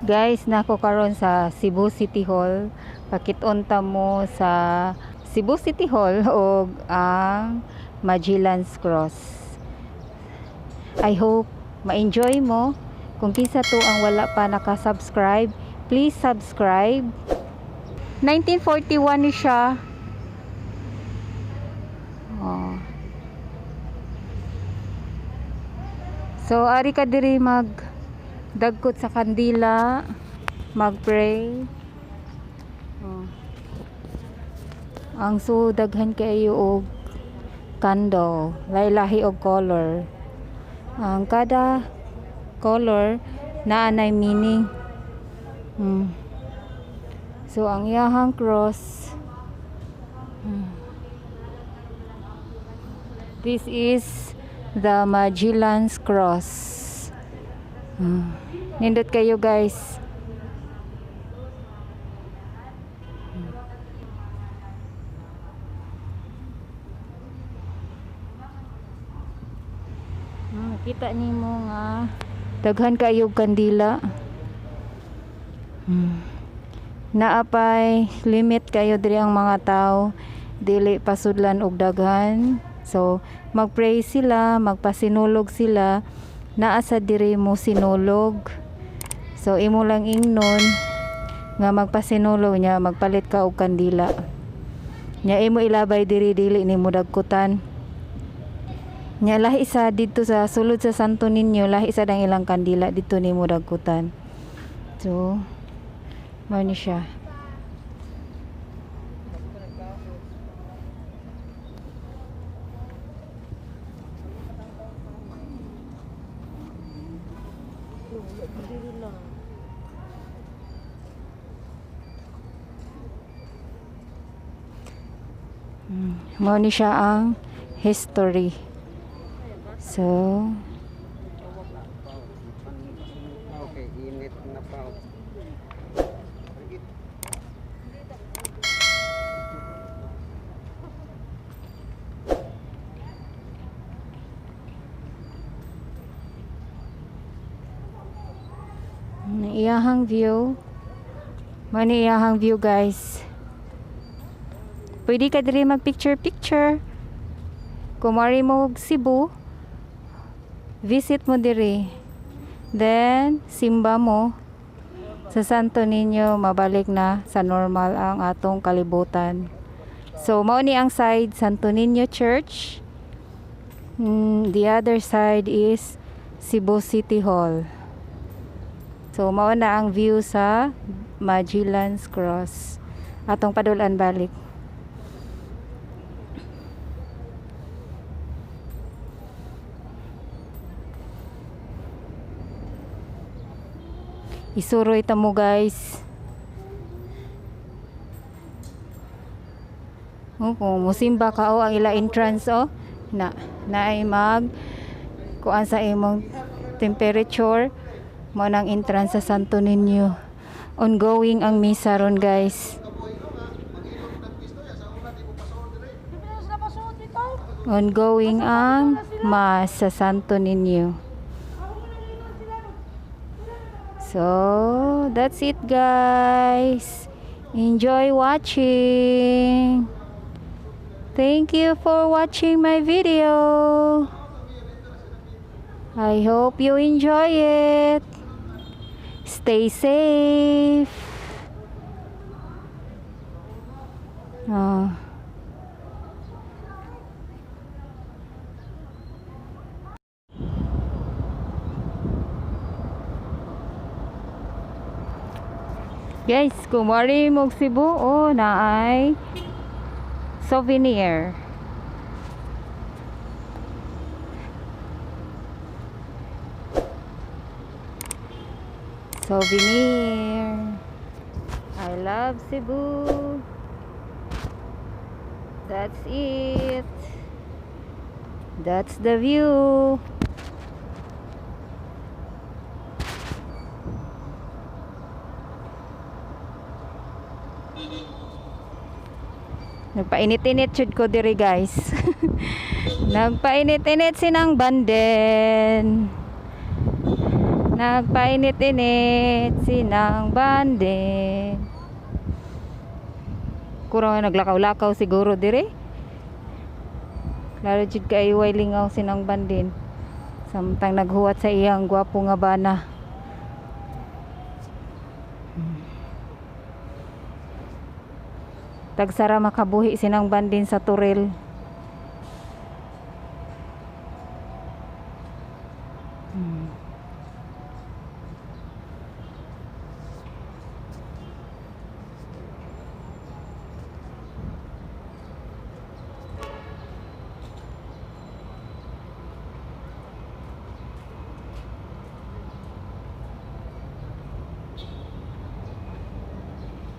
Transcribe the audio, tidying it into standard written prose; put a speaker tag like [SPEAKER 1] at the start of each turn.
[SPEAKER 1] Guys, nako karon sa Cebu City Hall. Pakit-on ta mo sa Cebu City Hall og ang Magellan's Cross. I hope ma-enjoy mo. Kung kinsa to ang wala pa naka-subscribe, please subscribe. 1941 ni siya. Oh. So ari ka diri mag dagkot sa kandila, mag-pray. Oh. Ang so daghan kaayo og candle, lahi-lahi og color. Ang kada color naa nay meaning. So ang iyahang cross. This is the Magellan's Cross. Nindot kayo, guys. Kita nimo nga daghan kayo kandila. Naapay limit kayo diri ang mga tao, dili pasudlan og daghan. So magpray sila, magpasinulog sila, naa sa diri mo sinulog. So imo lang ingnon nga magpasinulog niya, magpalit ka og kandila. Nya imo ilabay diri, dili nimo dagkutan. Nya lahi sa didto sa sulod sa Santo Niño, lahi sa dang ilang kandila, didto nimo dagkutan. So mao ni siya. Mao ni siya ang history. So,
[SPEAKER 2] Okay, init na pa.
[SPEAKER 1] Iyahang view. Mao ni iyahang view, guys. Pwede ka diri mag picture picture. Kung mari mo og Cebu, visit mo diri. Then simba mo sa Santo Niño, mabalik na sa normal ang atong kalibutan. So mao ni ang side Santo Niño Church. The other side is Cebu City Hall. So mao na ang view sa Magellan's Cross. Atong padulan balik. Isuroy ta mo, guys. Oh, kung musimba ka, oh, ang ila entrance, oh, na naay mag kuan sa imong temperature mo nang entrance sa Santo Niño. Ongoing ang misa ron, guys. Ongoing ang mass sa Santo Niño. So, that's it, guys. Enjoy watching. Thank you for watching my video. I hope you enjoy it. Stay safe. Oh. Guys, kung wari mo Cebu, oh, naay souvenir. Souvenir. I love Cebu. That's it. That's the view. Nagpainit-init jud ko diri, guys. Nagpainit-init sinang banden. Nagpainit-init sinang banding. Kurang naglakaw-lakaw siguro dire. Klaro jud kay way lingaw sinang bandin. Samtang naghuwat sa iyang gwapo nga bana. Tagsara makabuhi sinang bandin sa toril.